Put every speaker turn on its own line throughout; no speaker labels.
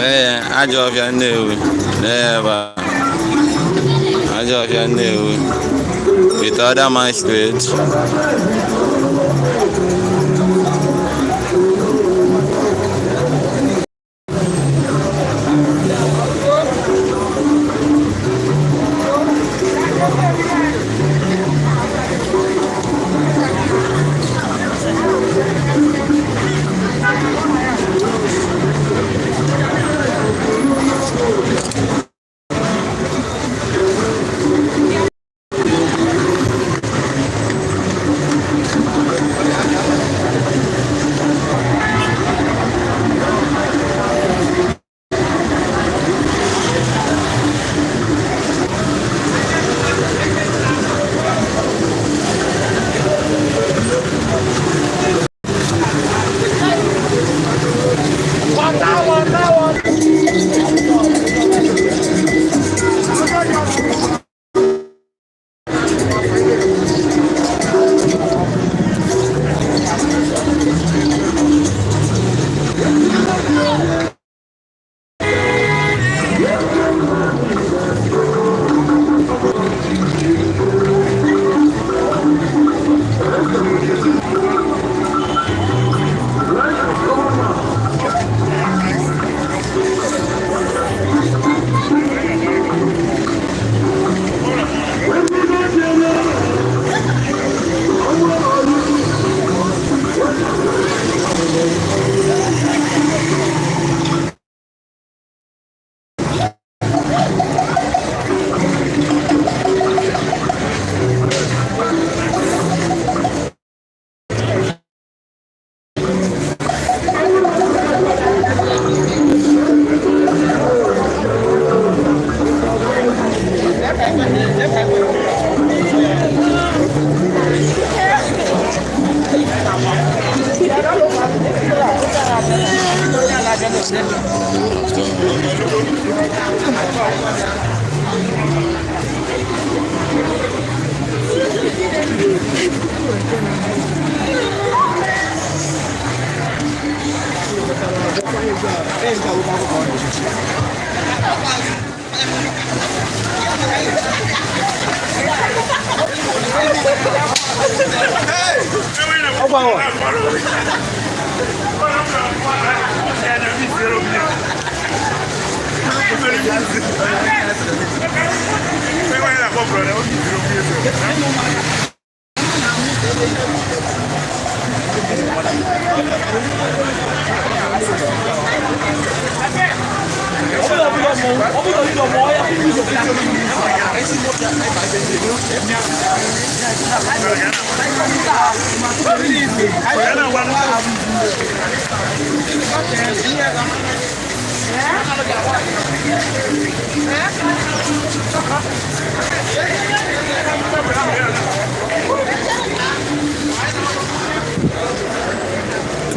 Ee, ajọ ọfịa Nnewi n'ebe a. Ajọ ọfịa Nnewi with other masquerades.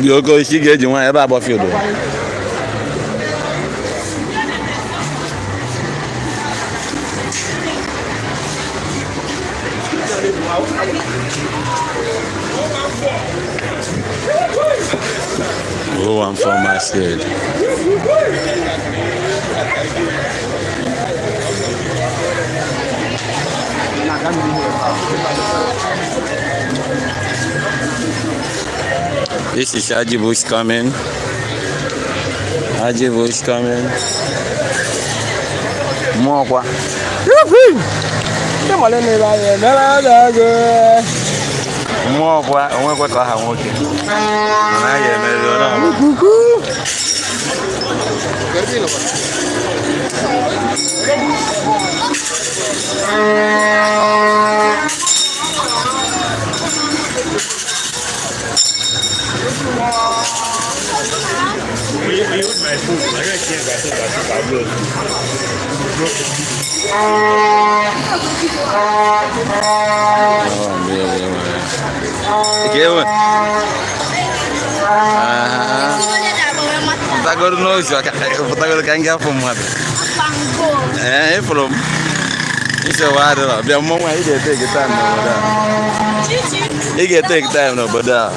Dị oke osisi ga-eji nwa ebe agba field. Oh, I'm for my scared. This is Haji Bush coming. Haji Bush coming. Mokwa. Mokwa, onwekwa ka aha nwoke. Mana a ga-emeri ọ na-abụ. Oh, really? Okay. Ah. Pụtagoro n'ụzọ ka pụtagoro ka m gafụ mmadụ. Ee, ịfụrụ m. Nsogbu adịrọ. Bịa mmọnwụ a, ị ga-eteki time n'obodo a. Ị ga-eteki time n'obodo a.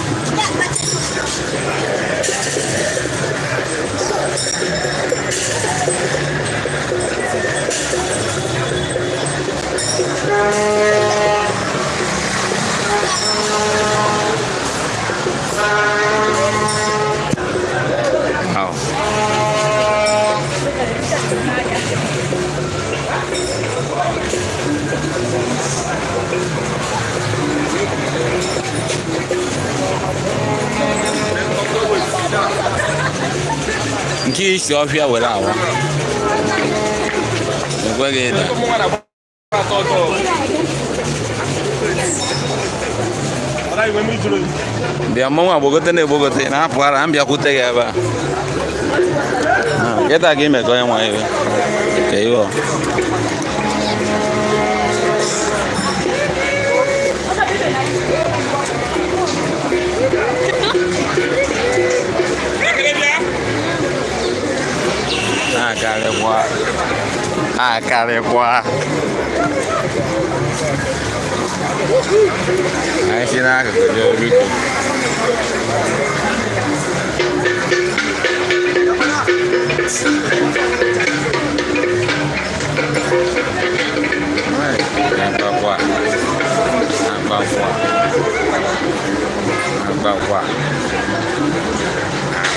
Wow. Nke isi ọfịa were awa ekweghị ịda. Bịa mmọnwụ agbogote na-egbogote na-apụ ara m bịakwute gị ebe a. Kịta ka imekọ onye nwa iwe ka iwe ọ. Akarịkwa akarịkwa anyị si n'akụkụ jee biko. Agbakwa agbakwa agbakwa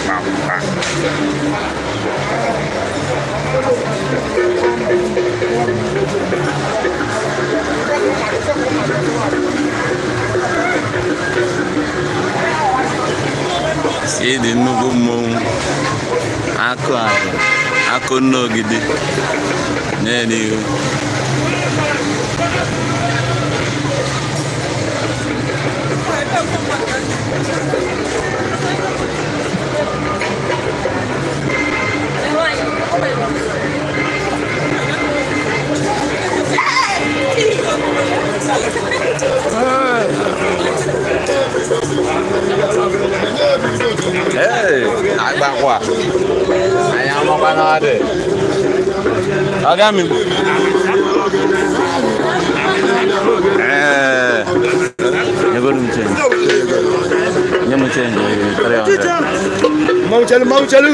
agbakwa. Ịdị nnukwu mmọnwụ akụ akụ akụ nnogide n'elu. Hey, agbakwa anyị amakwa na ọ dị ọga mi. Ee, nyegoro m change, nye m change 300.
Mauchalu, Mauchalu.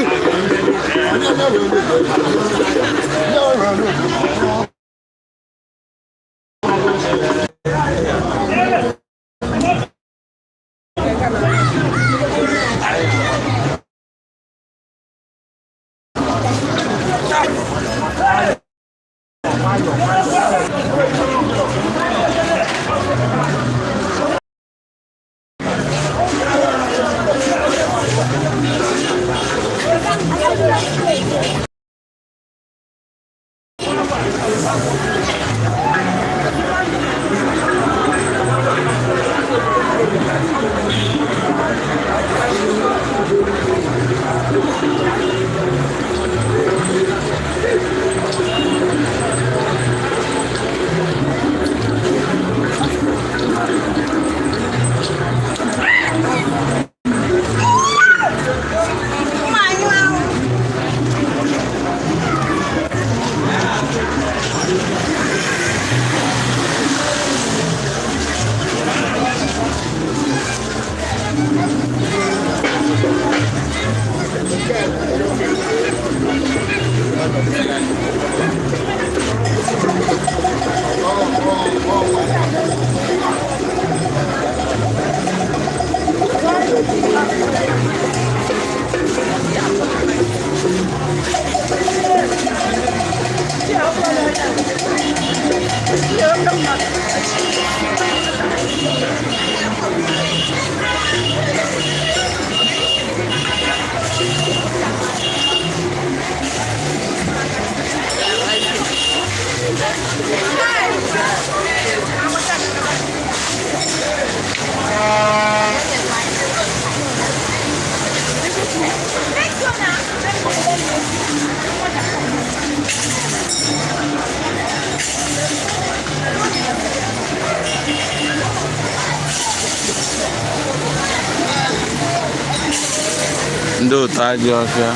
Ndị otu ajọ ọfịa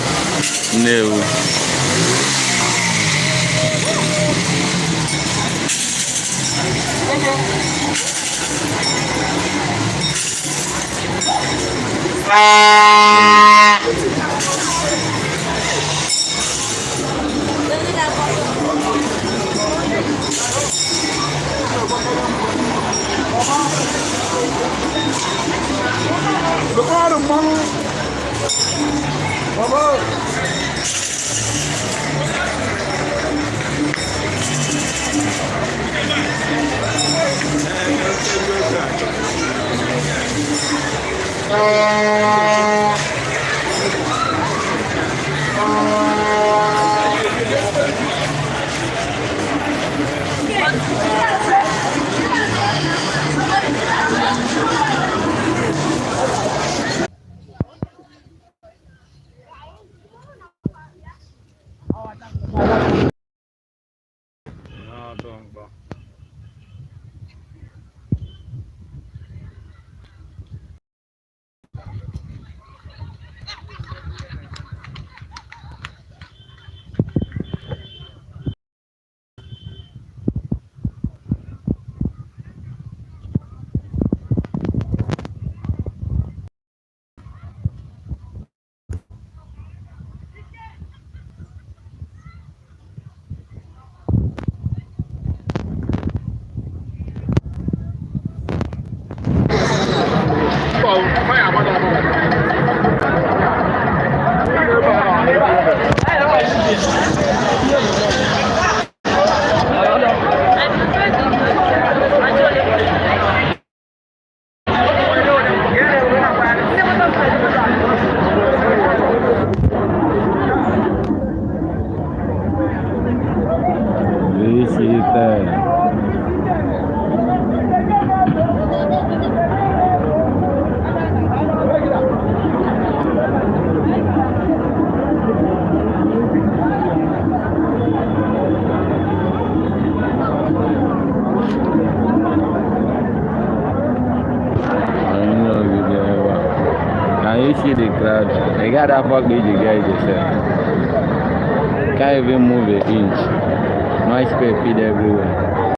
Nnewi. Can you see the crowd? They got that fuck ije ga ije sef. Can't even move an inch. Noise feed everywhere.